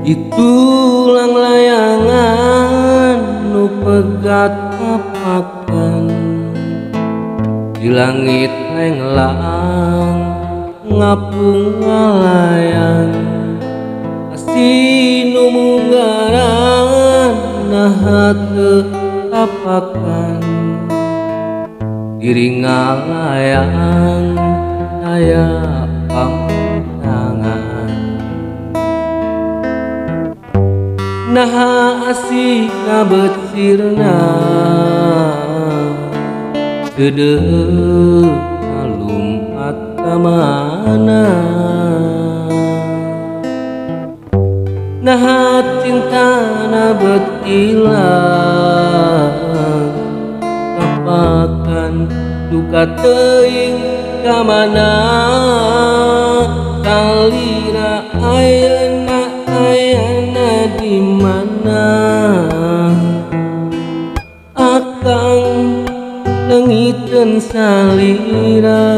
Itulang layangan nu pegat tapakan di langit lenglang ngapung ngalayang asih nu munggaran naha teu tapakan diri ngalayang aya pamuntangan. Naha asih ngabeutsirna deudeuh ngalumpat ka mana. Naha cintana beut ilang tapakan duka teuing ka mana. Salira ayeuna ayana di mana akang leungiteun salira.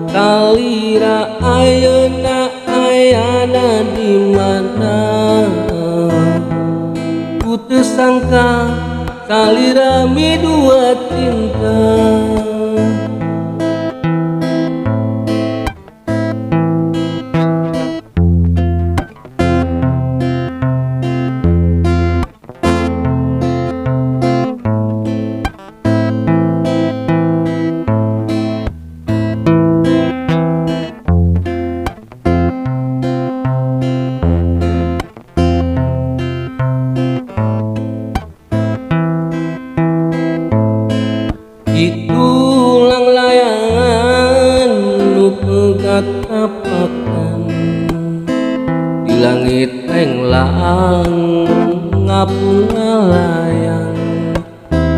Salira ayeuna ayana di mana ku teu sangka salira midua cinta. Itulang layangan nu pegat tapakan di langit lenglang ngapung ngalayang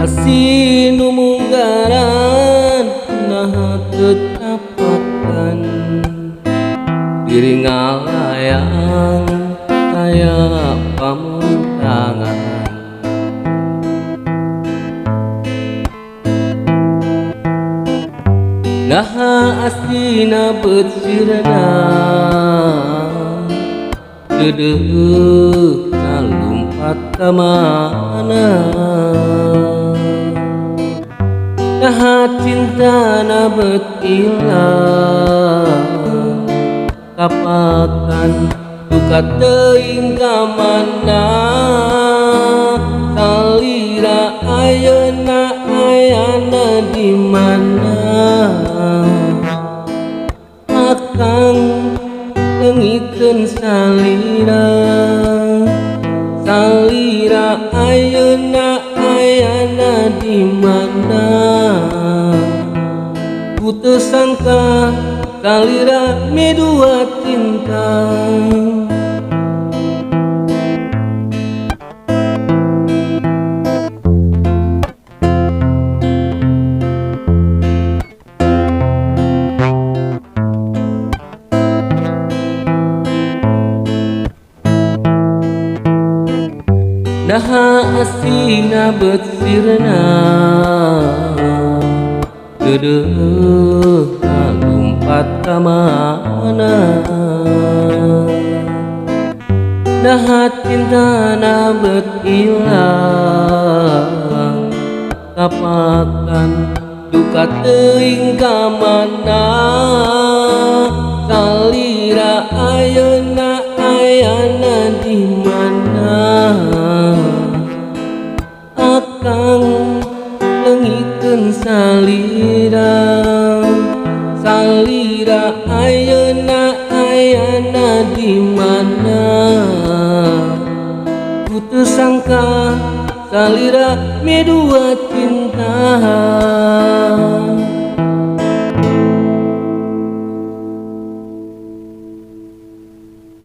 asih nu munggaran naha teu tapakan diri ngalayang aya pamuntangan. Naha asina beutsirna deudeuh ngalumpat ka mana. Naha cintana beut ilang tapakan duka teuing ka mana. Salira ayeuna ayana di mana akang leungiteun salira. Salira ayeuna ayana di mana ku teu sangka salira midua cinta. Naha asina beutsirna deudeuh ngalumpat ka mana. Naha cintana beut ilang tapakan duka teuing ka mana. Salira ayeuna ayana di mana akang leungiteun salira. Salira ayeuna ayana di mana ku teu sangka salira midua cinta.